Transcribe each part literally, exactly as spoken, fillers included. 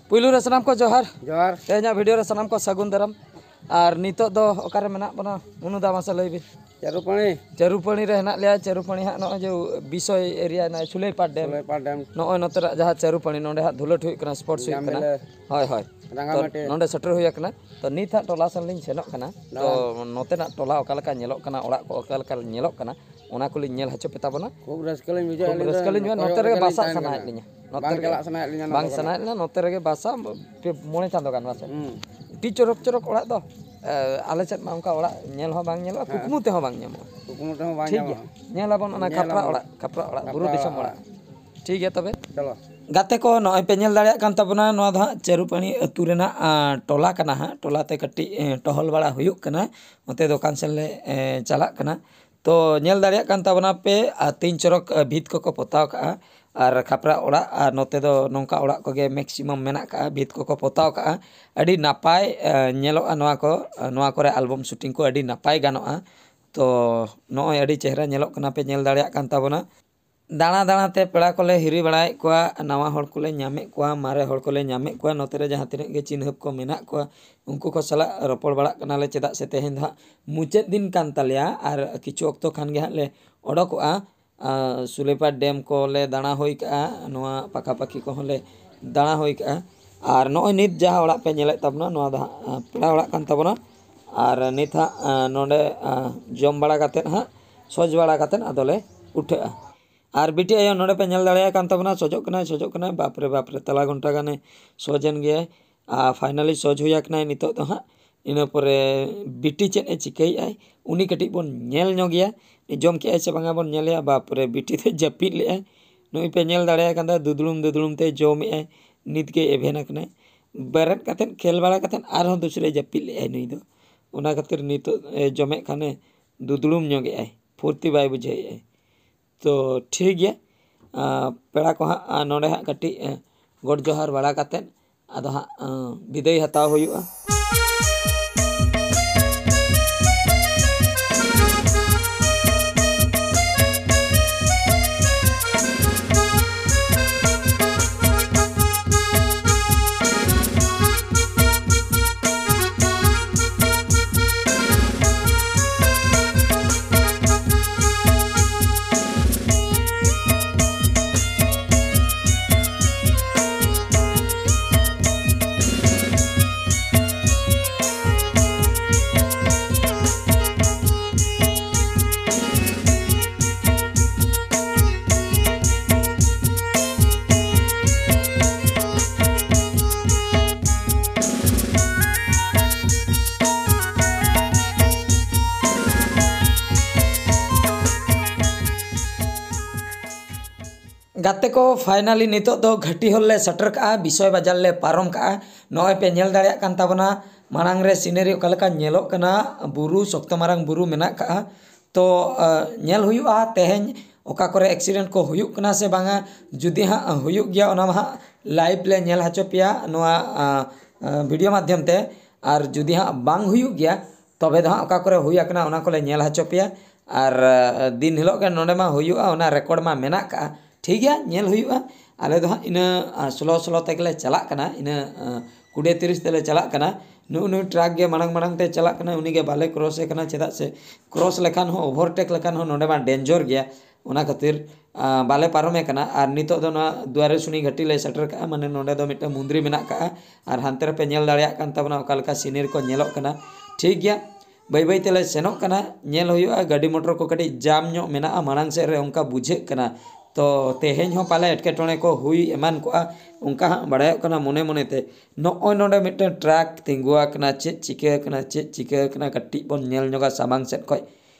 ᱯᱩᱭᱞᱩ ᱨᱮ ᱥᱟᱱᱟᱢ ᱠᱚ ᱡᱚᱦᱟᱨ᱾ ᱡᱚᱦᱟᱨ᱾ ᱛᱮᱦᱮᱧᱟᱜ ᱵᱷᱤᱰᱤᱭᱳ ᱨᱮ ᱥᱟᱱᱟᱢ ᱠᱚ ᱥᱟᱹᱜᱩᱱ ᱫᱟᱨᱟᱢ᱾ ᱟᱨ ᱱᱤᱛᱚᱜ ᱫᱚ ᱚᱠᱟᱨᱮ ᱢᱮᱱᱟᱜ ᱵᱚᱱᱟ ᱢᱩᱱᱩ ᱫᱟ, ᱢᱟᱥᱮ ᱞᱟᱹᱭ ᱵᱤᱱ? ᱪᱟᱹᱨᱩᱯᱟᱹᱲᱤ᱾ ᱪᱟᱹᱨᱩᱯᱟᱹᱲᱤ ᱨᱮ ᱦᱮᱱᱟᱜ ᱞᱮᱭᱟ᱾ ᱪᱟᱹᱨᱩᱯᱟᱹᱲᱤ ᱦᱟᱸᱜ ᱱᱚᱜᱼᱚᱭ ᱡᱮ ᱵᱤᱥᱚᱭ ᱮᱨᱤᱭᱟ ᱦᱮᱱᱟᱜᱼᱟ, ᱥᱩᱞᱟᱹᱭᱯᱟᱲ ᱰᱮᱢ᱾ ᱥᱩᱞᱟᱹᱭᱯᱟᱲ ᱰᱮᱢ᱾ ᱱᱚᱜᱼᱚᱭ ᱱᱚᱛᱮᱱᱟᱜ ᱡᱟᱦᱟᱸ ᱪᱟᱹᱨᱩᱯᱟᱹᱲᱤ, ᱱᱚᱸᱰᱮ ᱦᱟᱸᱜ ᱫᱷᱩᱞᱟᱹᱴ ᱦᱩᱭᱩᱜ ᱠᱟᱱᱟ, ᱥᱯᱳᱨᱴᱥ ᱦᱩᱭᱩᱜ ᱠᱟᱱᱟ᱾ ᱡᱟᱢᱵᱮᱞᱮ᱾ ᱦᱳᱭ, ᱦᱳᱭ᱾ ᱛᱚ ᱨᱟᱸᱜᱟᱢᱟᱴᱤ᱾ ᱱᱚᱸᱰᱮ ᱥᱮᱴᱮᱨ ᱦᱩᱭ ᱟᱠᱟᱱᱟ᱾ ᱛᱚ ᱱᱤᱛ ᱦᱟᱸᱜ ᱴᱚᱞᱟ ᱥᱮᱱ ᱞᱤᱧ ᱥᱮᱱᱚᱜ ᱠᱟᱱᱟ᱾ ᱛᱚ ᱫᱟᱬᱟᱱ᱾ ᱱᱚᱛᱮᱱᱟᱜ ᱴᱚᱞᱟ ᱚᱠᱟ ᱞᱮᱠᱟ ᱧᱮᱞᱚᱜ ᱠᱟᱱᱟ, ᱚᱲᱟᱜ ᱠᱚ ᱚᱠᱟ ᱞᱮᱠᱟ ᱧᱮᱞᱚᱜ ᱠᱟᱱᱟ, ᱚᱱᱟ ᱠᱚᱞᱤᱧ ᱧᱮᱞ ᱦᱚᱪᱚ ᱯᱮ ᱛᱟᱵᱚᱱᱟ᱾ ᱠᱷᱩᱵ ᱨᱟᱹᱥᱠᱟᱹ ᱞᱤᱧ ᱵᱩᱡᱷᱟᱹᱣᱟ᱾ ᱠᱷᱩᱵ ᱟᱹᱞᱤᱧ ᱫᱚ ᱨᱟᱹᱥᱠᱟᱹ ᱞᱤᱧ ᱵᱩᱡᱷᱟᱹᱣᱟ᱾ ᱠᱚᱭᱚᱜ ᱱᱚᱛᱮ ᱨᱮᱜᱮ ᱨᱮᱜᱮ ᱞᱤᱧ ᱵᱟᱥᱟᱜ ᱛᱟᱦᱮᱱ ᱥᱟᱱᱟᱭᱮᱫ ᱠᱟᱱᱟ᱾ ᱞᱤᱧᱟ᱾ ᱵᱟᱝ ᱱᱚᱛᱮ ᱨᱮᱜᱮ ᱪᱟᱞᱟᱜ ᱥᱟᱱᱟᱭᱮᱫ ᱞᱤᱧᱟ ᱵᱟᱝ ᱱᱚᱛᱮ ᱥᱟᱱᱟᱭᱮᱫ ᱠᱚᱫᱚ᱾ ᱞᱤᱧᱟ᱾ ᱱᱚᱛᱮ ᱨᱮᱜᱮ ᱵᱟᱥᱟ ᱯᱮ ᱢᱚᱬᱮ ᱪᱟᱸᱫᱳ ᱜᱟᱱ ᱢᱟᱥᱮ᱾ ᱦᱩᱸ᱾ ᱟᱹᱰᱤ ᱪᱚᱨᱚᱠ ᱪᱚᱨᱚᱠ ᱚᱲᱟᱜ ᱫᱚ᱾ ᱮ, ᱟᱞᱮ ᱥᱮᱫ ᱢᱟ ᱚᱱᱠᱟ ᱚᱲᱟᱜ ᱧᱮᱞ ᱦᱚᱸ ᱵᱟᱝ ᱧᱮᱞᱚᱜᱼᱟ, ᱦᱮᱸ᱾ ᱠᱩᱠᱢᱩ ᱛᱮᱦᱚᱸ ᱵᱟᱝ ᱧᱟᱢᱚᱜᱼᱟ᱾ ᱠᱩᱠᱢᱩ ᱛᱮᱦᱚᱸ ᱵᱟᱝ ᱴᱷᱤᱠ ᱜᱮᱭᱟ᱾ ᱧᱟᱢᱚᱜᱼᱟ᱾ ᱧᱮᱞ ᱟᱵᱚᱱ ᱚᱱᱟ ᱧᱮᱞ ᱠᱷᱟᱯᱨᱟ ᱟᱵᱚᱱ᱾ ᱚᱲᱟᱜ, ᱠᱷᱟᱯᱨᱟ ᱚᱲᱟᱜ, ᱵᱩᱨᱩ ᱠᱷᱟᱯᱨᱟ ᱫᱤᱥᱚᱢ ᱚᱲᱟᱜ᱾ ᱚᱲᱟᱜ᱾ ᱴᱷᱤᱠ ᱜᱮᱭᱟ ᱛᱚᱵᱮ᱾ ᱪᱚᱞᱚ᱾ ᱜᱟᱛᱮ ᱠᱚ, ᱱᱚᱜᱼᱚᱭ ᱯᱮ ᱧᱮᱞ ᱫᱟᱲᱮᱭᱟᱜ ᱠᱟᱱ ᱛᱟᱵᱚᱱᱟ, ᱱᱚᱣᱟ ᱫᱚ ᱦᱟᱸᱜ ᱪᱟᱹᱨᱩᱯᱟᱹᱲᱤ ᱟᱹᱛᱩ ᱨᱮᱱᱟᱜ, ᱟ, ᱴᱚᱞᱟ ᱠᱟᱱᱟ ᱦᱟᱸᱜ᱾ ᱴᱚᱞᱟ ᱛᱮ ᱠᱟᱹᱴᱤᱡ, ᱮ, ᱴᱚᱦᱚᱞ ᱵᱟᱲᱟ ᱦᱩᱭᱩᱜ ᱠᱟᱱᱟ᱾ ᱚᱱᱛᱮ ᱫᱚᱠᱟᱱ ᱥᱮᱱ ᱞᱮ, ᱮ, ᱪᱟᱞᱟᱜ ᱠᱟᱱᱟ᱾ ᱛᱚ ᱧᱮᱞ ᱫᱟᱲᱮᱭᱟᱜ ᱠᱟᱱ ᱛᱟᱵᱚᱱᱟ ᱯᱮ, ᱟ, ᱛᱤᱱ ᱪᱚᱨᱚᱠ, ᱟ, ᱵᱷᱤᱛ ᱠᱚᱠᱚ ᱯᱚᱛᱟᱣ ᱠᱟᱜᱼᱟ᱾ ᱟᱨ ᱠᱷᱟᱯᱨᱟ ᱚᱲᱟᱜ, ᱟᱨ ᱱᱚᱛᱮ ᱫᱚ ᱱᱚᱝᱠᱟ ᱚᱲᱟᱜ ᱠᱚᱜᱮ ᱢᱮᱠᱥᱤᱢᱟᱢ ᱢᱮᱱᱟᱜ ᱠᱟᱜᱼᱟ, ᱵᱷᱤᱛ ᱠᱚᱠᱚ ᱯᱚᱛᱟᱣ ᱠᱟᱜᱼᱟ᱾ ᱟᱹᱰᱤ ᱱᱟᱯᱟᱭ, ᱮ, ᱧᱮᱞᱚᱜᱼᱟ ᱱᱚᱣᱟ ᱠᱚ, ᱱᱚᱣᱟ ᱠᱚᱨᱮ ᱟᱞᱵᱚᱢ ᱥᱩᱴᱤᱝ ᱠᱚ ᱟᱹᱰᱤ ᱱᱟᱯᱟᱭ ᱜᱟᱱᱚᱜᱼᱟ᱾ ᱛᱚ ᱱᱚᱜᱼᱚᱭ ᱟᱹᱰᱤ ᱪᱮᱦᱨᱟ ᱧᱮᱞᱚᱜ ᱠᱟᱱᱟ, ᱯᱮ ᱧᱮᱞ ᱫᱟᱲᱮᱭᱟᱜ ᱠᱟᱱ ᱛᱟᱵᱚᱱᱟ᱾ ᱫᱟᱬᱟ ᱫᱟᱬᱟ ᱛᱮ ᱯᱮᱲᱟ ᱠᱚᱞᱮ ᱦᱤᱨᱤ ᱵᱟᱲᱟᱭᱮᱫ ᱠᱚᱣᱟ, ᱱᱟᱣᱟ ᱦᱚᱲ ᱠᱚᱞᱮ ᱧᱟᱢᱮᱫ ᱠᱚᱣᱟ, ᱢᱟᱨᱮ ᱦᱚᱲ ᱠᱚᱞᱮ ᱧᱟᱢᱮᱫ ᱠᱚᱣᱟ᱾ ᱱᱚᱛᱮ ᱨᱮ ᱡᱟᱦᱟᱸ ᱛᱤᱱᱟᱹᱜ ᱜᱮ ᱪᱤᱱᱦᱟᱹᱯ ᱠᱚ ᱢᱮᱱᱟᱜ ᱠᱚᱣᱟ, ᱩᱱᱠᱩ ᱠᱚ ᱥᱟᱞᱟᱜ ᱨᱚᱯᱚᱲ ᱵᱟᱲᱟᱜ ᱠᱟᱱᱟᱞᱮ᱾ ᱪᱮᱫᱟᱜ ᱥᱮ ᱛᱮᱦᱮᱧ ᱫᱚ ᱦᱟᱸᱜ ᱢᱩᱪᱟᱹᱫ ᱫᱤᱱ ᱠᱟᱱ ᱛᱟᱞᱮᱭᱟ, ᱟᱨ ᱠᱤᱪᱷᱩ ᱚᱠᱛᱚ ᱠᱷᱟᱱ ᱜᱮ ᱦᱟᱸᱜ ᱞᱮ ᱚᱰᱚᱠᱚᱜᱼᱟ᱾ ᱟᱨ ᱥᱩᱞᱮᱯᱟᱲ ᱰᱮᱢ ᱠᱚᱞᱮ ᱫᱟᱬᱟ ᱦᱩᱭ ᱠᱟᱜᱼᱟ, ᱱᱚᱣᱟ ᱯᱟᱠᱟᱯᱟᱠᱤ ᱠᱚᱦᱚᱸ ᱞᱮ ᱫᱟᱬᱟ ᱦᱩᱭ ᱠᱟᱜᱼᱟ᱾ ᱟᱨ ᱱᱚᱜᱼᱚᱭ ᱱᱤᱛ ᱡᱟᱦᱟᱸ ᱚᱲᱟᱜ ᱯᱮ ᱧᱮᱞᱮᱫ ᱛᱟᱵᱚᱱᱟ, ᱱᱚᱣᱟ ᱫᱚ ᱦᱟᱸᱜ, ᱟᱸ, ᱯᱮᱲᱟ ᱚᱲᱟᱜ ᱠᱟᱱ ᱛᱟᱵᱚᱱᱟ᱾ ᱟᱨ ᱱᱤᱛ ᱦᱟᱸᱜ, ᱟᱸ, ᱱᱚᱰᱮ, ᱟᱸ, ᱡᱚᱢ ᱵᱟᱲᱟ ᱠᱟᱛᱮᱫ ᱦᱟᱸᱜ, ᱥᱚᱡᱽ ᱵᱟᱲᱟ ᱠᱟᱛᱮᱫ ᱟᱫᱚᱞᱮ ᱩᱴᱷᱟᱹᱜᱼᱟ᱾ ᱟᱨ ᱵᱤᱴᱤ ᱟᱭᱳ ᱱᱚᱰᱮ ᱯᱮ ᱧᱮᱞ ᱫᱟᱲᱮᱭᱟᱭ ᱠᱟᱱ ᱛᱟᱵᱚᱱᱟ, ᱥᱚᱡᱚᱜ ᱠᱟᱱᱟᱭ, ᱥᱚᱡᱚᱜ ᱠᱟᱱᱟᱭ, ᱵᱟᱯ ᱨᱮ ᱵᱟᱯ ᱨᱮ, ᱛᱟᱞᱟ ᱜᱷᱚᱱᱴᱟ ᱜᱟᱱᱮ ᱥᱚᱡᱽ ᱮᱱ ᱜᱮᱭᱟᱭ᱾ ᱟᱨ finally ᱥᱚᱡᱽ ᱦᱩᱭ ᱟᱠᱟᱱᱟᱭ ᱱᱤᱛᱚᱜ ᱫᱚ ᱦᱟᱸᱜ᱾ ᱤᱱᱟᱹ ᱯᱚᱨᱮ ᱵᱤᱴᱤ ᱪᱮᱫ ᱮ ᱪᱤᱠᱟᱹᱭᱮᱫᱼᱟᱭ, ᱩᱱᱤ ᱠᱟᱹᱴᱤᱡ ᱵᱚᱱ ᱧᱮᱞ ᱧᱚᱜᱮᱭᱟ, ᱡᱚᱢ ᱠᱮᱜᱼᱟᱭ ᱥᱮ ᱵᱟᱝᱟ ᱵᱚᱱ ᱧᱮᱞᱮᱭᱟ᱾ ᱵᱟᱯ ᱨᱮ, ᱵᱤᱴᱤ ᱫᱚᱭ ᱡᱟᱹᱯᱤᱫ ᱞᱮᱜᱼᱟᱭ᱾ ᱱᱩᱭ ᱯᱮ ᱧᱮᱞ ᱫᱟᱲᱮᱭᱟᱭ ᱠᱟᱱ ᱛᱟᱭᱟ, ᱫᱩᱫᱲᱩᱢ ᱫᱩᱫᱲᱩᱢ ᱛᱮ ᱡᱚᱢᱮᱜᱼᱟᱭ, ᱱᱤᱛ ᱜᱮ ᱮᱵᱷᱮᱱ ᱟᱠᱟᱱᱟᱭ᱾ ᱵᱮᱨᱮᱫ ᱠᱟᱛᱮᱫ, ᱠᱷᱮᱞ ᱵᱟᱲᱟ ᱠᱟᱛᱮᱫ ᱟᱨᱦᱚᱸ ᱫᱩᱥᱨᱟᱭ ᱡᱟᱹᱯᱤᱫ ᱞᱮᱜᱼᱟᱭ ᱱᱩᱭ ᱫᱚ᱾ ᱚᱱᱟ ᱠᱷᱟᱹᱛᱤᱨ ᱱᱤᱛᱚᱜ, ᱮ, ᱡᱚᱢᱮᱫ ᱠᱷᱟᱱᱮ ᱫᱩᱫᱲᱩᱢ ᱧᱚᱜᱮᱜᱼᱟᱭ, ᱯᱷᱩᱨᱛᱤ ᱵᱟᱭ ᱵᱩᱡᱷᱟᱹᱣᱮᱜᱼᱟᱭ᱾ ᱛᱚ ᱴᱷᱤᱠ ᱜᱮᱭᱟ, ᱟᱸ, ᱯᱮᱲᱟ ᱠᱚ ᱦᱟᱸᱜ, ᱟᱸ, ᱱᱚᱰᱮ ᱦᱟᱸᱜ ᱠᱟᱹᱴᱤᱡ, ᱟᱸ, ᱜᱚᱰ ᱡᱚᱦᱟᱨ ᱵᱟᱲᱟ ᱠᱟᱛᱮᱫ ᱟᱫᱚ ᱦᱟᱸᱜ, ᱟᱸ, ᱵᱤᱫᱟᱹᱭ ᱦᱟᱛᱟᱣ ᱦᱩᱭᱩᱜᱼᱟ᱾ ᱜᱟᱛᱮ ᱠᱚ, finally ᱱᱤᱛᱚᱜ ᱫᱚ ᱜᱷᱟᱹᱴᱤ ᱦᱚᱨ ᱞᱮ ᱥᱮᱴᱮᱨ ᱠᱟᱜᱼᱟ, ᱵᱤᱥᱚᱭ ᱵᱟᱡᱟᱨ ᱞᱮ ᱯᱟᱨᱚᱢ ᱠᱟᱜᱼᱟ᱾ ᱱᱚᱜᱼᱚᱭ ᱯᱮ ᱧᱮᱞ ᱫᱟᱲᱮᱭᱟᱜ ᱠᱟᱱ ᱛᱟᱵᱚᱱᱟ ᱢᱟᱲᱟᱝ ᱨᱮ scenery ᱚᱠᱟ ᱞᱮᱠᱟ ᱧᱮᱞᱚᱜ ᱠᱟᱱᱟ, ᱵᱩᱨᱩ, ᱥᱚᱠᱛᱚ ᱢᱟᱨᱟᱝ ᱵᱩᱨᱩ ᱢᱮᱱᱟᱜ ᱠᱟᱜᱼᱟ᱾ ᱛᱚ ᱧᱮᱞ ᱦᱩᱭᱩᱜᱼᱟ ᱛᱮᱦᱮᱧ ᱚᱠᱟ ᱠᱚᱨᱮ accident ᱠᱚ ᱦᱩᱭᱩᱜ ᱠᱟᱱᱟ ᱥᱮ ᱵᱟᱝᱟ᱾ ᱡᱩᱫᱤ ᱦᱟᱸᱜ ᱦᱩᱭᱩᱜ ᱜᱮᱭᱟ, ᱚᱱᱟ ᱢᱟ ᱦᱟᱸᱜ live ᱞᱮ ᱧᱮᱞ ᱦᱚᱪᱚ ᱯᱮᱭᱟ ᱱᱚᱣᱟ video ᱢᱟᱫᱽᱫᱷᱚᱢ ᱛᱮ᱾ ᱟᱨ ᱡᱩᱫᱤ ᱦᱟᱸᱜ ᱵᱟᱝ ᱦᱩᱭᱩᱜ ᱜᱮᱭᱟ, ᱛᱚᱵᱮ ᱫᱚ ᱦᱟᱸᱜ ᱚᱠᱟ ᱠᱚᱨᱮ ᱦᱩᱭ ᱟᱠᱟᱱᱟ ᱚᱱᱟ ᱠᱚᱞᱮ ᱧᱮᱞ ᱦᱚᱪᱚ ᱯᱮᱭᱟ᱾ ᱟᱨ ᱫᱤᱱ ᱦᱤᱞᱳᱜ ᱜᱮ ᱱᱚᱰᱮ ᱢᱟ ᱦᱩᱭᱩᱜᱼᱟ, ᱚᱱᱟ record ᱢᱟ ᱢᱮᱱᱟᱜ ᱠᱟᱜᱼᱟ᱾ ᱴᱷᱤᱠ ᱜᱮᱭᱟ, ᱧᱮᱞ ᱦᱩᱭᱩᱜᱼᱟ᱾ ᱟᱞᱮ ᱫᱚ ᱦᱟᱸᱜ ᱤᱱᱟᱹ slow slow ᱛᱮᱜᱮᱞᱮ ᱪᱟᱞᱟᱜ ᱠᱟᱱᱟ, ᱤᱱᱟᱹ ᱠᱩᱲᱤ ᱛᱤᱨᱤᱥ ᱛᱮᱞᱮ ᱪᱟᱞᱟᱜ ᱠᱟᱱᱟ᱾ ᱱᱩᱜᱼᱩ ᱱᱩᱭ truck ᱜᱮ ᱢᱟᱲᱟᱝ ᱢᱟᱲᱟᱝ ᱛᱮ ᱪᱟᱞᱟᱜ ᱠᱟᱱᱟ, ᱩᱱᱤ ᱜᱮ ᱵᱟᱞᱮ cross ᱮ ᱠᱟᱱᱟ, ᱪᱮᱫᱟᱜ ᱥᱮ cross ᱞᱮᱠᱷᱟᱱ ᱦᱚᱸ, overtake ᱞᱮᱠᱷᱟᱱ ᱦᱚᱸ ᱱᱚᱰᱮ ᱢᱟ danger ᱜᱮᱭᱟ᱾ ᱚᱱᱟ ᱠᱷᱟᱹᱛᱤᱨ ᱵᱟᱞᱮ ᱯᱟᱨᱚᱢᱮ ᱠᱟᱱᱟ᱾ ᱟᱨ ᱱᱤᱛᱚᱜ ᱫᱚ ᱱᱚᱣᱟ ᱫᱩᱣᱟᱨᱮ ᱥᱩᱱᱤ ᱜᱷᱟᱹᱴᱤ ᱞᱮ ᱥᱮᱴᱮᱨ ᱠᱟᱜᱼᱟ, ᱢᱟᱱᱮ ᱱᱚᱰᱮ ᱫᱚ ᱢᱤᱫᱴᱟᱝ ᱢᱩᱸᱫᱽᱨᱤ ᱢᱮᱱᱟᱜ ᱠᱟᱜᱼᱟ᱾ ᱟᱨ ᱦᱟᱱᱛᱮ ᱨᱮᱯᱮ ᱧᱮᱞ ᱫᱟᱲᱮᱭᱟᱜ ᱠᱟᱱ ᱛᱟᱵᱚᱱᱟ ᱚᱠᱟ ᱞᱮᱠᱟ scenery ᱠᱚ ᱧᱮᱞᱚᱜ ᱠᱟᱱᱟ᱾ ᱴᱷᱤᱠ ᱜᱮᱭᱟ, ᱵᱟᱹᱭ ᱵᱟᱹᱭ ᱛᱮᱞᱮ ᱥᱮᱱᱚᱜ ᱠᱟᱱᱟ᱾ ᱧᱮᱞ ᱦᱩᱭᱩᱜᱼᱟ, ᱜᱟᱹᱰᱤ ᱢᱚᱴᱚᱨ ᱠᱚ ᱠᱟᱹᱴᱤᱡ jam ᱧᱚᱜ ᱢᱮᱱᱟᱜᱼᱟ ᱢᱟᱲᱟᱝ ᱥᱮᱫ ᱨᱮ, ᱚᱱᱠᱟ ᱵᱩᱡᱷᱟᱹᱜ ᱠᱟᱱᱟ᱾ ᱛᱚ ᱛᱮᱦᱮᱧ ᱦᱚᱸ ᱯᱟᱞᱮ ᱮᱴᱠᱮᱴᱚᱬᱮ ᱠᱚ ᱦᱩᱭ ᱮᱢᱟᱱ ᱠᱚᱜᱼᱟ, ᱚᱱᱠᱟ ᱦᱟᱸᱜ ᱵᱟᱲᱟᱭᱚᱜ ᱠᱟᱱᱟ ᱢᱚᱱᱮ ᱢᱚᱱᱮᱛᱮ᱾ ᱱᱚᱜᱼᱚᱭ ᱱᱚᱰᱮ ᱢᱤᱫᱴᱟᱝ truck ᱛᱤᱸᱜᱩ ᱟᱠᱟᱱᱟ, ᱪᱮᱫ ᱪᱤᱠᱟᱹ ᱟᱠᱟᱱᱟ, ᱪᱮᱫ ᱪᱤᱠᱟᱹ ᱟᱠᱟᱱᱟ, ᱠᱟᱹᱴᱤᱡ ᱵᱚᱱ ᱧᱮᱞ ᱧᱚᱜᱟ ᱥᱟᱢᱟᱝ ᱥᱮᱫ ᱠᱷᱚᱡ᱾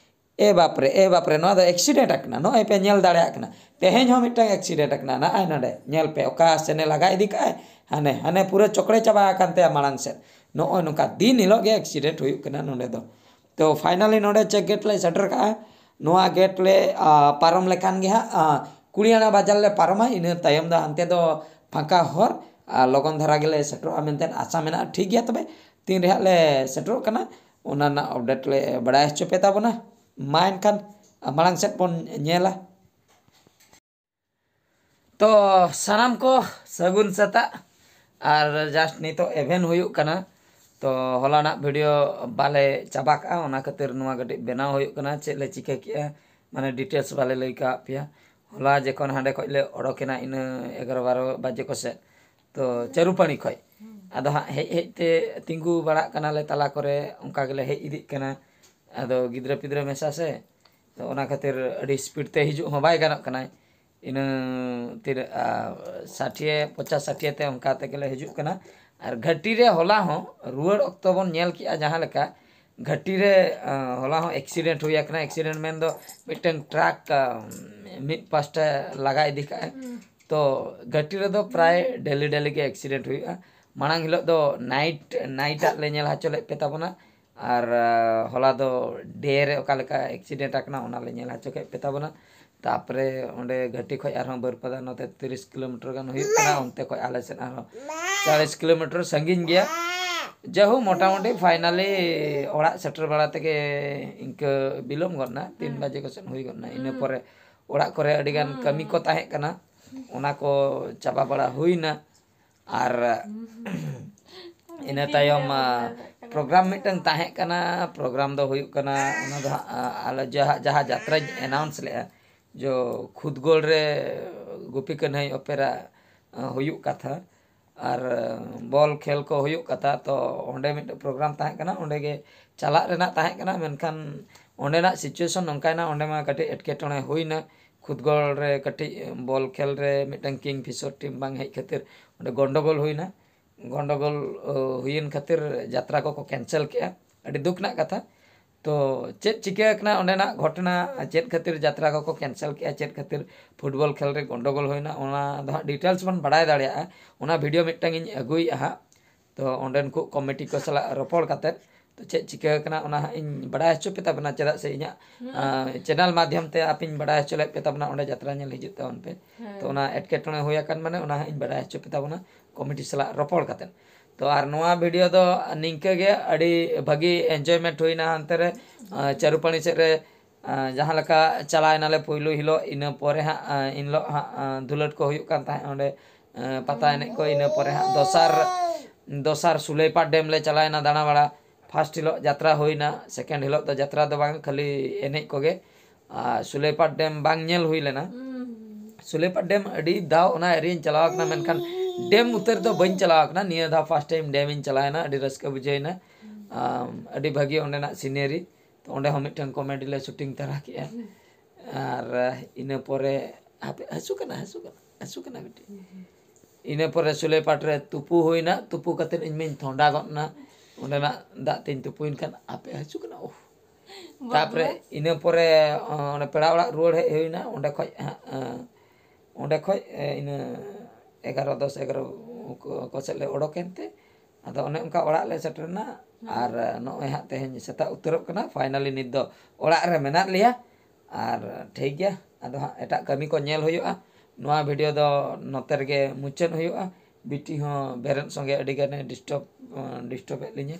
ᱮ ᱵᱟᱯᱨᱮ, ᱮ ᱵᱟᱯᱨᱮ, ᱱᱚᱣᱟ ᱫᱚ accident ᱟᱠᱟᱱᱟ᱾ ᱱᱚᱜᱼᱚᱭ ᱯᱮ ᱧᱮᱞ ᱫᱟᱲᱮᱭᱟᱜ ᱠᱟᱱᱟ, ᱛᱮᱦᱮᱧ ᱦᱚᱸ ᱢᱤᱫᱴᱟᱝ accident ᱟᱠᱟᱱᱟ᱾ ᱱᱚᱜᱼᱚᱭ ᱱᱚᱰᱮ ᱧᱮᱞ ᱯᱮ, ᱚᱠᱟ ᱥᱮᱱᱮ ᱞᱟᱜᱟ ᱤᱫᱤ ᱠᱟᱜᱼᱟᱭ, ᱦᱟᱱᱮ ᱦᱟᱱᱮ ᱯᱩᱨᱟᱹ ᱪᱚᱠᱲᱮ ᱪᱟᱵᱟ ᱟᱠᱟᱱ ᱛᱟᱭᱟ ᱢᱟᱲᱟᱝ ᱥᱮᱫ᱾ ᱱᱚᱜᱼᱚᱭ ᱱᱚᱝᱠᱟ ᱫᱤᱱ ᱦᱤᱞᱳᱜ ᱜᱮ accident ᱦᱩᱭᱩᱜ ᱠᱟᱱᱟ ᱱᱚᱰᱮ ᱫᱚ᱾ ᱛᱚ finally ᱱᱚᱰᱮ check gate ᱞᱮ ᱥᱮᱴᱮᱨ ᱠᱟᱜᱼᱟ᱾ ᱱᱚᱣᱟ gate ᱞᱮ ᱟ, ᱯᱟᱨᱚᱢ ᱞᱮᱠᱷᱟᱱ ᱜᱮ ᱦᱟᱸᱜ ᱟ, ᱠᱩᱲᱤᱭᱟᱱᱟ ᱵᱟᱡᱟᱨ ᱞᱮ ᱯᱟᱨᱚᱢᱟ, ᱤᱱᱟᱹ ᱛᱟᱭᱚᱢ ᱫᱚ ᱦᱟᱱᱛᱮ ᱫᱚ ᱯᱷᱟᱸᱠᱟ ᱦᱚᱨ, ᱟᱨ ᱞᱚᱜᱚᱱ ᱫᱷᱟᱨᱟ ᱜᱮᱞᱮ ᱥᱮᱴᱮᱨᱚᱜᱼᱟ ᱢᱮᱱᱛᱮ ᱟᱥᱟ ᱢᱮᱱᱟᱜᱼᱟ᱾ ᱴᱷᱤᱠ ᱜᱮᱭᱟ, ᱛᱚᱵᱮ ᱛᱤᱱ ᱨᱮ ᱦᱟᱸᱜ ᱞᱮ ᱥᱮᱴᱮᱨᱚᱜ ᱠᱟᱱᱟ, ᱚᱱᱟ ᱨᱮᱱᱟᱜ update ᱞᱮ ᱵᱟᱲᱟᱭ ᱦᱚᱪᱚ ᱯᱮ ᱛᱟᱵᱚᱱᱟ᱾ ᱢᱟ ᱮᱱᱠᱷᱟᱱ ᱢᱟᱲᱟᱝ ᱥᱮᱫ ᱵᱚᱱ ᱧᱮᱞᱟ᱾ ᱛᱚ ᱥᱟᱱᱟᱢ ᱠᱚ ᱥᱟᱹᱜᱩᱱ ᱥᱮᱛᱟᱜ᱾ ᱟᱨ just ᱱᱤᱛᱚᱜ ᱮᱵᱷᱮᱱ ᱦᱩᱭᱩᱜ ᱠᱟᱱᱟ᱾ ᱛᱚ ᱦᱚᱞᱟᱱᱟᱜ video ᱵᱟᱞᱮ ᱪᱟᱵᱟ ᱠᱟᱜᱼᱟ, ᱚᱱᱟ ᱠᱷᱟᱹᱛᱤᱨ ᱱᱚᱣᱟ ᱠᱟᱹᱴᱤᱡ ᱵᱮᱱᱟᱣ ᱦᱩᱭᱩᱜ ᱠᱟᱱᱟ, ᱪᱮᱫ ᱞᱮ ᱪᱤᱠᱟᱹ ᱠᱮᱜᱼᱟ, ᱢᱟᱱᱮ details ᱵᱟᱞᱮ ᱞᱟᱹᱭ ᱠᱟᱜ ᱯᱮᱭᱟ᱾ ᱦᱚᱞᱟ ᱡᱚᱠᱷᱚᱱ ᱦᱟᱸᱰᱮ ᱠᱷᱚᱡ ᱞᱮ ᱚᱰᱚᱠᱮᱱᱟ ᱤᱱᱟᱹ ᱮᱜᱟᱨᱚ ᱵᱟᱨᱚ ᱵᱟᱡᱮ ᱠᱚ ᱥᱮᱫ, ᱛᱚ ᱪᱟᱹᱨᱩᱯᱟᱹᱱᱤ ᱠᱷᱚᱡ᱾ ᱟᱫᱚ ᱦᱟᱸᱜ ᱦᱮᱡ ᱦᱮᱡ ᱛᱮ ᱛᱤᱸᱜᱩ ᱵᱟᱲᱟᱜ ᱠᱟᱱᱟᱞᱮ ᱛᱟᱞᱟ ᱠᱚᱨᱮ, ᱚᱱᱠᱟ ᱜᱮᱞᱮ ᱦᱮᱡ ᱤᱫᱤᱜ ᱠᱟᱱᱟ᱾ ᱟᱫᱚ ᱜᱤᱫᱽᱨᱟᱹ ᱯᱤᱫᱽᱨᱟᱹ ᱢᱮᱥᱟ ᱥᱮ, ᱛᱚ ᱚᱱᱟ ᱠᱷᱟᱹᱛᱤᱨ ᱟᱹᱰᱤ speed ᱛᱮ ᱦᱤᱡᱩᱜ ᱦᱚᱸ ᱵᱟᱭ ᱜᱟᱱᱚᱜ ᱠᱟᱱᱟᱭ᱾ ᱤᱱᱟᱹ ᱛᱤᱱᱟᱹᱜ ᱥᱟᱴᱷᱤᱭᱮ ᱯᱚᱪᱟᱥ ᱥᱟᱴᱷᱤᱭᱮ ᱛᱮ ᱚᱱᱠᱟ ᱛᱮᱜᱮᱞᱮ ᱦᱤᱡᱩᱜ ᱠᱟᱱᱟ᱾ ᱟᱨ ᱜᱷᱟᱹᱴᱤ ᱨᱮ ᱦᱚᱞᱟ ᱦᱚᱸ ᱨᱩᱣᱟᱹᱲ ᱚᱠᱛᱚ ᱵᱚᱱ ᱧᱮᱞ ᱠᱮᱜᱼᱟ ᱡᱟᱦᱟᱸ ᱞᱮᱠᱟ, ᱜᱷᱟᱹᱴᱤ ᱨᱮ ᱦᱚᱞᱟ ᱦᱚᱸ ᱮᱠᱥᱤᱰᱮᱱᱴ ᱦᱩᱭ ᱟᱠᱟᱱᱟ᱾ ᱮᱠᱥᱤᱰᱮᱱᱴ ᱢᱮᱱᱫᱚ ᱢᱤᱫᱴᱟᱝ ᱴᱨᱟᱠ ᱢᱤᱫ ᱯᱟᱥᱴᱟ ᱞᱟᱜᱟ ᱤᱫᱤ ᱠᱟᱜᱼᱟᱭ᱾ ᱛᱚ ᱜᱷᱟᱹᱴᱤ ᱨᱮᱫᱚ ᱯᱨᱟᱭ ᱰᱮᱞᱤ ᱰᱮᱞᱤ ᱜᱮ ᱮᱠᱥᱤᱰᱮᱱᱴ ᱦᱩᱭᱩᱜᱼᱟ᱾ ᱢᱟᱲᱟᱝ ᱦᱤᱞᱳᱜ ᱫᱚ ᱱᱟᱭᱤᱴ ᱱᱟᱭᱤᱴᱟᱜ ᱞᱮ ᱧᱮᱞ ᱦᱚᱪᱚ ᱞᱮᱫ ᱯᱮ ᱛᱟᱵᱚᱱᱟ, ᱟᱨ ᱦᱚᱞᱟ ᱫᱚ ᱰᱮ ᱨᱮ ᱚᱠᱟ ᱞᱮᱠᱟ ᱮᱠᱥᱤᱰᱮᱱᱴ ᱟᱠᱟᱱᱟ ᱚᱱᱟ ᱞᱮ ᱧᱮᱞ ᱦᱚᱪᱚ ᱠᱮᱫ ᱯᱮ ᱛᱟᱵᱚᱱᱟ᱾ ᱛᱟᱯᱚᱨᱮ ᱚᱸᱰᱮ ᱜᱷᱟᱹᱴᱤ ᱠᱷᱚᱡ ᱟᱨᱦᱚᱸ ᱵᱟᱹᱨᱯᱟᱫᱟ ᱱᱚᱛᱮ ᱛᱤᱨᱤᱥ ᱠᱤᱞᱳᱢᱤᱴᱟᱨ ᱜᱟᱱ ᱦᱩᱭᱩᱜ ᱠᱟᱱᱟ, ᱚᱱᱛᱮ ᱠᱷᱚᱡ ᱟᱞᱮ ᱥᱮᱫ ᱟᱨᱦᱚᱸ ᱪᱟᱞᱤᱥ ᱠᱤᱞᱳᱢᱤᱴᱟᱨ ᱥᱟᱺᱜᱤᱧ ᱜᱮᱭᱟ᱾ ᱡᱟᱭᱦᱳᱠ, ᱢᱚᱴᱟᱢᱩᱴᱤ ᱯᱷᱟᱭᱱᱟᱞᱤ ᱚᱲᱟᱜ ᱥᱮᱴᱮᱨ ᱵᱟᱲᱟ ᱛᱮᱜᱮ ᱤᱱᱠᱟᱹ ᱵᱤᱞᱚᱢ ᱜᱚᱫ ᱱᱟ, ᱛᱤᱱ ᱵᱟᱡᱮ ᱠᱚ ᱥᱮᱫ ᱦᱩᱭ ᱜᱚᱫ ᱱᱟ᱾ ᱤᱱᱟᱹ ᱯᱚᱨᱮ ᱚᱲᱟᱜ ᱠᱚᱨᱮ ᱟᱹᱰᱤ ᱜᱟᱱ ᱠᱟᱹᱢᱤ ᱠᱚ ᱛᱟᱦᱮᱸ ᱠᱟᱱᱟ, ᱚᱱᱟ ᱠᱚ ᱪᱟᱵᱟ ᱵᱟᱲᱟ ᱦᱩᱭ ᱱᱟ᱾ ᱟᱨ ᱤᱱᱟᱹ ᱛᱟᱭᱚᱢ ᱯᱨᱳᱜᱨᱟᱢ ᱢᱤᱫᱴᱟᱝ ᱛᱟᱦᱮᱸ ᱠᱟᱱᱟ᱾ ᱯᱨᱳᱜᱨᱟᱢ ᱫᱚ ᱦᱩᱭᱩᱜ ᱠᱟᱱᱟ, ᱚᱱᱟ ᱫᱚ ᱦᱟᱸᱜ ᱟᱞᱮ ᱡᱟᱦᱟᱸ ᱡᱟᱦᱟᱸ ᱡᱟᱛᱨᱟᱧ ᱮᱱᱟᱣᱩᱱᱥ ᱞᱮᱫᱼᱟ, ᱡᱚ ᱠᱷᱩᱫᱽᱜᱳᱲ ᱨᱮ ᱜᱩᱯᱤ ᱠᱟᱹᱱᱦᱟᱹᱭ ᱚᱯᱮᱨᱟ ᱦᱩᱭᱩᱜ ᱠᱟᱛᱷᱟ ᱟᱨ ᱵᱚᱞ ᱠᱷᱮᱞ ᱠᱚ ᱦᱩᱭᱩᱜ ᱠᱟᱛᱷᱟ, ᱛᱚ ᱚᱸᱰᱮ ᱢᱤᱫᱴᱮᱱ ᱯᱨᱳᱜᱨᱟᱢ ᱛᱟᱦᱮᱸ ᱠᱟᱱᱟ᱾ ᱚᱸᱰᱮ ᱜᱮ ᱪᱟᱞᱟᱜ ᱨᱮᱱᱟᱜ ᱛᱟᱦᱮᱸ ᱠᱟᱱᱟ, ᱢᱮᱱᱠᱷᱟᱱ ᱚᱸᱰᱮᱱᱟᱜ ᱥᱤᱪᱩᱭᱮᱥᱚᱱ ᱱᱚᱝᱠᱟᱭᱮᱱᱟ, ᱚᱸᱰᱮ ᱢᱟ ᱠᱟᱹᱴᱤᱡ ᱮᱴᱠᱮᱴᱚᱬᱮ ᱦᱩᱭᱱᱟ᱾ ᱠᱷᱩᱫᱽᱜᱳᱲ ᱨᱮ ᱠᱟᱹᱴᱤᱡ ᱵᱚᱞ ᱠᱷᱮᱞ ᱨᱮ ᱢᱤᱫᱴᱟᱝ ᱠᱤᱝ ᱯᱷᱤᱥᱚᱨ ᱴᱤᱢ ᱵᱟᱝ ᱦᱮᱡ ᱠᱷᱟᱹᱛᱤᱨ ᱚᱸᱰᱮ ᱜᱚᱱᱰᱚᱜᱳᱞ ᱦᱩᱭᱱᱟ᱾ ᱜᱚᱱᱰᱚᱜᱳᱞ ᱦᱩᱭᱮᱱ ᱠᱷᱟᱹᱛᱤᱨ ᱡᱟᱛᱨᱟ ᱠᱚᱠᱚ ᱠᱮᱱᱥᱮᱞ ᱠᱮᱜᱼᱟ᱾ ᱟᱹᱰᱤ ᱫᱩᱠ ᱨᱮᱱᱟᱜ ᱠᱟᱛᱷᱟ᱾ ᱛᱚ ᱪᱮᱫ ᱪᱤᱠᱟᱹ ᱟᱠᱟᱱᱟ ᱚᱸᱰᱮᱱᱟᱜ ᱜᱷᱚᱴᱚᱱᱟ, ᱪᱮᱫ ᱠᱷᱟᱹᱛᱤᱨ ᱡᱟᱛᱨᱟ ᱠᱚᱠᱚ ᱠᱮᱱᱥᱮᱞ ᱠᱮᱜᱼᱟ, ᱪᱮᱫ ᱠᱷᱟᱹᱛᱤᱨ ᱯᱷᱩᱴᱵᱚᱞ ᱠᱷᱮᱞ ᱨᱮ ᱜᱚᱱᱰᱚᱜᱳᱞ ᱦᱩᱭᱱᱟ, ᱚᱱᱟ ᱫᱚ ᱦᱟᱸᱜ ᱰᱤᱴᱮᱞᱥ ᱵᱚᱱ ᱵᱟᱲᱟᱭ ᱫᱟᱲᱮᱭᱟᱜᱼᱟ᱾ ᱚᱱᱟ ᱵᱷᱤᱰᱤᱭᱳ ᱢᱤᱫᱴᱟᱝ ᱤᱧ ᱟᱹᱜᱩᱭᱮᱫᱼᱟ ᱦᱟᱸᱜ᱾ ᱛᱚ ᱚᱸᱰᱮᱱ ᱠᱚ ᱠᱚᱢᱤᱴᱤ ᱠᱚ ᱥᱟᱞᱟᱜ ᱨᱚᱯᱚᱲ ᱠᱟᱛᱮᱫ, ᱛᱚ ᱪᱮᱫ ᱪᱤᱠᱟᱹ ᱟᱠᱟᱱᱟ ᱚᱱᱟ ᱦᱟᱸᱜ ᱤᱧ ᱵᱟᱲᱟᱭ ᱦᱚᱪᱚ ᱯᱮ ᱛᱟᱵᱚᱱᱟ, ᱪᱮᱫᱟᱜ ᱥᱮ ᱤᱧᱟᱹᱜ ᱪᱮᱱᱮᱞ ᱢᱟᱫᱽᱫᱷᱚᱢ ᱛᱮ ᱟᱯᱮᱧ ᱵᱟᱲᱟᱭ ᱦᱚᱪᱚ ᱞᱮᱫ ᱯᱮ ᱛᱟᱵᱚᱱᱟ, ᱚᱸᱰᱮ ᱡᱟᱛᱨᱟ ᱧᱮᱞ ᱦᱤᱡᱩᱜ ᱛᱟᱵᱚᱱ ᱯᱮ᱾ ᱛᱚ ᱚᱱᱟ ᱮᱴᱠᱮᱴᱚᱬᱮ ᱦᱩᱭ ᱟᱠᱟᱱ ᱢᱟᱱᱮ ᱚᱱᱟ ᱦᱟᱸᱜ ᱤᱧ ᱵᱟᱲᱟᱭ ᱦᱚᱪᱚ ᱯᱮ ᱛᱟᱵᱚᱱᱟ ᱠᱚᱢᱤᱴᱤ ᱥᱟᱞᱟᱜ ᱨᱚᱯᱚᱲ ᱠᱟᱛᱮᱫ᱾ ᱛᱚ ᱟᱨ ᱱᱚᱣᱟ ᱵᱷᱤᱰᱤᱭᱳ ᱫᱚ ᱱᱤᱝᱠᱟᱹ ᱜᱮ, ᱟᱹᱰᱤ ᱵᱷᱟᱹᱜᱤ ᱮᱱᱡᱚᱭᱢᱮᱱᱴ ᱦᱩᱭᱱᱟ ᱦᱟᱱᱛᱮ ᱨᱮ ᱪᱟᱹᱨᱩᱯᱟᱹᱱᱤ ᱥᱮᱫ ᱨᱮ᱾ ᱡᱟᱦᱟᱸ ᱞᱮᱠᱟ ᱪᱟᱞᱟᱣ ᱮᱱᱟᱞᱮ ᱯᱩᱭᱞᱩ ᱦᱤᱞᱳᱜ, ᱤᱱᱟᱹ ᱯᱚᱨᱮ ᱦᱟᱸᱜ ᱮᱱ ᱦᱤᱞᱳᱜ ᱦᱟᱸᱜ ᱫᱷᱩᱞᱟᱹᱴ ᱠᱚ ᱦᱩᱭᱩᱜ ᱠᱟᱱ ᱛᱟᱦᱮᱸᱫ ᱚᱸᱰᱮ ᱯᱟᱛᱟ ᱮᱱᱮᱡ ᱠᱚ᱾ ᱤᱱᱟᱹ ᱯᱚᱨᱮ ᱦᱟᱸᱜ ᱫᱚᱥᱟᱨ ᱫᱚᱥᱟᱨ ᱥᱩᱞᱟᱹᱭᱯᱟᱴ ᱰᱮᱢ ᱞᱮ ᱪᱟᱞᱟᱣ ᱮᱱᱟ ᱫᱟᱬᱟ ᱵᱟᱲᱟ᱾ ᱯᱷᱟᱥᱴ ᱦᱤᱞᱳᱜ ᱡᱟᱛᱨᱟ ᱦᱩᱭᱱᱟ, ᱥᱮᱠᱮᱱᱰ ᱦᱤᱞᱳᱜ ᱫᱚ ᱡᱟᱛᱨᱟ ᱫᱚ ᱵᱟᱝ, ᱠᱷᱟᱹᱞᱤ ᱮᱱᱮᱡ ᱠᱚᱜᱮ᱾ ᱟᱨ ᱥᱩᱞᱟᱹᱭᱯᱟᱴ ᱰᱮᱢ ᱵᱟᱝ ᱧᱮᱞ ᱦᱩᱭ ᱞᱮᱱᱟ᱾ ᱥᱩᱞᱟᱹᱭᱯᱟᱴ ᱰᱮᱢ ᱟᱹᱰᱤ ᱫᱷᱟᱣ ᱚᱱᱟ ᱮᱨᱤᱭᱟᱧ ᱪᱟᱞᱟᱣ ᱟᱠᱟᱱᱟ, ᱢᱮᱱᱠᱷᱟᱱ ᱰᱮᱢ ᱩᱛᱟᱹᱨ ᱫᱚ ᱵᱟᱹᱧ ᱪᱟᱞᱟᱣ ᱟᱠᱟᱱᱟ᱾ ᱱᱤᱭᱟᱹ ᱫᱷᱟᱣ ᱯᱷᱟᱥᱴ ᱴᱟᱭᱤᱢ ᱰᱮᱢ ᱤᱧ ᱪᱟᱞᱟᱣ ᱮᱱᱟ, ᱟᱹᱰᱤ ᱨᱟᱹᱥᱠᱟᱹ ᱵᱩᱡᱷᱟᱹᱣ ᱮᱱᱟ᱾ ᱟᱢ, ᱟᱹᱰᱤ ᱵᱷᱟᱹᱜᱤ ᱚᱸᱰᱮᱱᱟᱜ ᱥᱤᱱᱮᱨᱤ᱾ ᱛᱚ ᱚᱸᱰᱮ ᱦᱚᱸ ᱢᱤᱫᱴᱟᱝ ᱠᱚᱢᱮᱰᱤ ᱞᱮ ᱥᱩᱴᱤᱝ ᱛᱟᱨᱟ ᱠᱮᱜᱼᱟ᱾ ᱟᱨ ᱤᱱᱟᱹ ᱯᱚᱨᱮ ᱦᱟᱯᱮ, ᱦᱟᱹᱥᱩ ᱠᱟᱱᱟ, ᱦᱟᱹᱥᱩ ᱠᱟᱱᱟ, ᱦᱟᱹᱥᱩ ᱠᱟᱱᱟ ᱵᱤᱴᱤ᱾ ᱤᱱᱟᱹ ᱯᱚᱨᱮ ᱥᱩᱞᱟᱹᱭᱯᱟᱴ ᱨᱮ ᱛᱩᱯᱩ ᱦᱩᱭᱱᱟ᱾ ᱛᱩᱯᱩ ᱠᱟᱛᱮᱫ ᱤᱧ ᱢᱟᱧ ᱛᱷᱚᱸᱰᱟ ᱜᱚᱫ ᱮᱱᱟ᱾ ᱚᱸᱰᱮᱱᱟᱜ ᱫᱟᱜ ᱛᱮᱧ ᱛᱩᱯᱩᱭᱮᱱ ᱠᱷᱟᱱ ᱟᱯᱮ ᱦᱟᱹᱥᱩ ᱠᱟᱱᱟ, ᱳᱦ᱾ ᱛᱟᱯᱚᱨᱮ ᱤᱱᱟᱹ ᱯᱚᱨᱮ ᱚᱸᱰᱮ ᱯᱮᱲᱟ ᱚᱲᱟᱜ ᱨᱩᱣᱟᱹᱲ ᱦᱮᱡ ᱦᱩᱭᱱᱟ᱾ ᱚᱸᱰᱮ ᱠᱷᱚᱡ ᱦᱟᱸᱜ ᱚᱸᱰᱮ ᱠᱷᱚᱡ ᱤᱱᱟᱹ ᱮᱜᱟᱨᱚ ᱫᱚᱥ ᱮᱜᱟᱨᱚ ᱠᱚ ᱥᱮᱫ ᱞᱮ ᱚᱰᱚᱠᱮᱱ ᱛᱮ, ᱟᱫᱚ ᱚᱱᱮ ᱚᱱᱠᱟ ᱚᱲᱟᱜ ᱞᱮ ᱥᱮᱴᱮᱨᱮᱱᱟ᱾ ᱟᱨ ᱱᱚᱜᱼᱚᱭ ᱦᱟᱸᱜ ᱛᱮᱦᱮᱧ ᱥᱮᱛᱟᱜ ᱩᱛᱟᱹᱨᱚᱜ ᱠᱟᱱᱟ᱾ ᱯᱷᱟᱭᱱᱟᱞᱤ ᱱᱤᱛ ᱫᱚ ᱚᱲᱟᱜ ᱨᱮ ᱢᱮᱱᱟᱜ ᱞᱮᱭᱟ᱾ ᱟᱨ ᱴᱷᱤᱠ ᱜᱮᱭᱟ, ᱟᱫᱚ ᱦᱟᱸᱜ ᱮᱴᱟᱜ ᱠᱟᱹᱢᱤ ᱠᱚ ᱧᱮᱞ ᱦᱩᱭᱩᱜᱼᱟ᱾ ᱱᱚᱣᱟ ᱵᱷᱤᱰᱤᱭᱳ ᱫᱚ ᱱᱚᱛᱮ ᱨᱮᱜᱮ ᱢᱩᱪᱟᱹᱫ ᱦᱩᱭᱩᱜᱼᱟ᱾ ᱵᱤᱴᱤ ᱦᱚᱸ ᱵᱮᱨᱮᱫ ᱥᱚᱸᱜᱮ ᱟᱹᱰᱤ ᱜᱟᱱᱮ ᱰᱤᱥᱴᱟᱵᱽ ᱰᱤᱥᱴᱟᱵᱮᱫ ᱞᱤᱧᱟᱹ᱾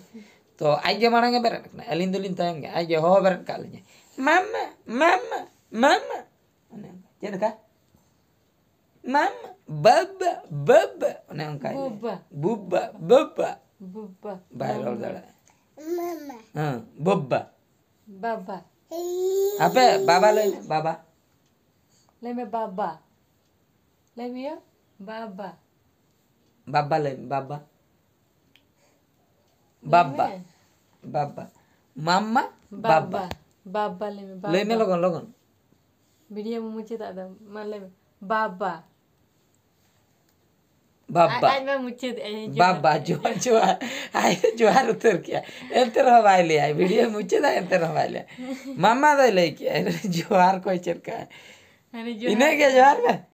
ᱛᱚ ᱟᱡ ᱜᱮ ᱢᱟᱲᱟᱝ ᱮ ᱵᱮᱨᱮᱫ ᱠᱟᱱᱟ, ᱟᱹᱞᱤᱧ ᱫᱚᱞᱤᱧ ᱛᱟᱭᱚᱢ ᱜᱮᱭᱟ᱾ ᱟᱡ ᱜᱮ ᱦᱚᱦᱚ ᱵᱮᱨᱮᱫ ᱠᱟᱜ ᱞᱤᱧᱟᱹ, "ᱢᱟᱢᱟ, ᱢᱟᱢᱟ, ᱢᱟᱢᱟ", ᱚᱱᱮ ᱚᱱᱠᱟ᱾ ᱪᱮᱫ ᱞᱮᱠᱟ? "ᱢᱟᱢᱟ, ᱵᱟᱵᱟ, ᱵᱟᱵᱟ", ᱚᱱᱮ ᱚᱱᱠᱟ᱾ ᱵᱩᱵᱟ᱾ ᱵᱩᱵᱟ, ᱵᱟᱵᱟ᱾ ᱵᱩᱵᱟ᱾ ᱵᱟᱭ ᱨᱚᱲ ᱫᱟᱲᱮᱭᱟᱜᱼᱟ᱾ ᱢᱟᱢᱟ᱾ ᱦᱮᱸ, ᱵᱟᱵᱟ᱾ ᱵᱟᱵᱟ᱾ ᱟᱯᱮ ᱵᱟᱵᱟ ᱞᱟᱹᱭ ᱢᱮ, ᱵᱟᱵᱟ᱾ ᱞᱟᱹᱭ ᱢᱮ ᱵᱟᱵᱟ᱾ ᱞᱟᱹᱭ ᱢᱮ ᱭᱟ, ᱵᱟᱵᱟ᱾ ᱵᱟᱵᱟ ᱞᱟᱹᱭ ᱢᱮ, ᱵᱟᱵᱟ᱾ ᱞᱟᱹᱭ ᱵᱟᱵᱟ᱾ ᱢᱮ᱾ ᱵᱟᱵᱟ᱾ ᱢᱟᱢᱟ, ᱵᱟᱵᱟ᱾ ᱵᱟᱵᱟ᱾ ᱵᱟᱵᱟ ᱞᱟᱹᱭ ᱢᱮ, ᱞᱟᱹᱭ ᱢᱮ ᱵᱟᱵᱟ᱾ ᱞᱚᱜᱚᱱ, ᱞᱚᱜᱚᱱ᱾ ᱵᱷᱤᱰᱤᱭᱳ ᱢᱩᱪᱟᱹᱫ ᱟᱫᱚ, ᱢᱟ ᱞᱟᱹᱭ ᱢᱮ, ᱵᱟᱵᱟ᱾ ᱵᱟᱵᱟ᱾ ᱟᱡ, ᱟᱡ ᱢᱟ ᱢᱩᱪᱟᱹᱫ ᱮᱜᱼᱟᱭ, ᱡᱚᱦᱟᱨ᱾ ᱵᱟᱵᱟ, ᱡᱚᱦᱟᱨ, ᱡᱚᱦᱟᱨ᱾ ᱟᱡ ᱡᱚᱦᱟᱨ ᱩᱛᱟᱹᱨ ᱠᱮᱜᱼᱟ᱾ ᱮᱱᱛᱮ ᱨᱮᱦᱚᱸ ᱵᱟᱭ ᱞᱟᱹᱭᱟ᱾ ᱵᱷᱤᱰᱤᱭᱳ ᱢᱩᱪᱟᱹᱫᱟ, ᱮᱱᱛᱮ ᱨᱮᱦᱚᱸ ᱵᱟᱭ ᱞᱟᱹᱭᱟ᱾ ᱢᱟᱢᱟ ᱫᱚᱭ ᱞᱟᱹᱭ ᱠᱮᱜᱼᱟ, ᱡᱚᱦᱟᱨ ᱠᱚᱭ ᱪᱮᱫ ᱠᱟᱜᱼᱟ᱾ ᱦᱟᱱᱮ ᱡᱚᱦᱟᱨ᱾ ᱤᱱᱟᱹᱜ ᱜᱮ, ᱡᱚᱦᱟᱨ ᱢᱮ᱾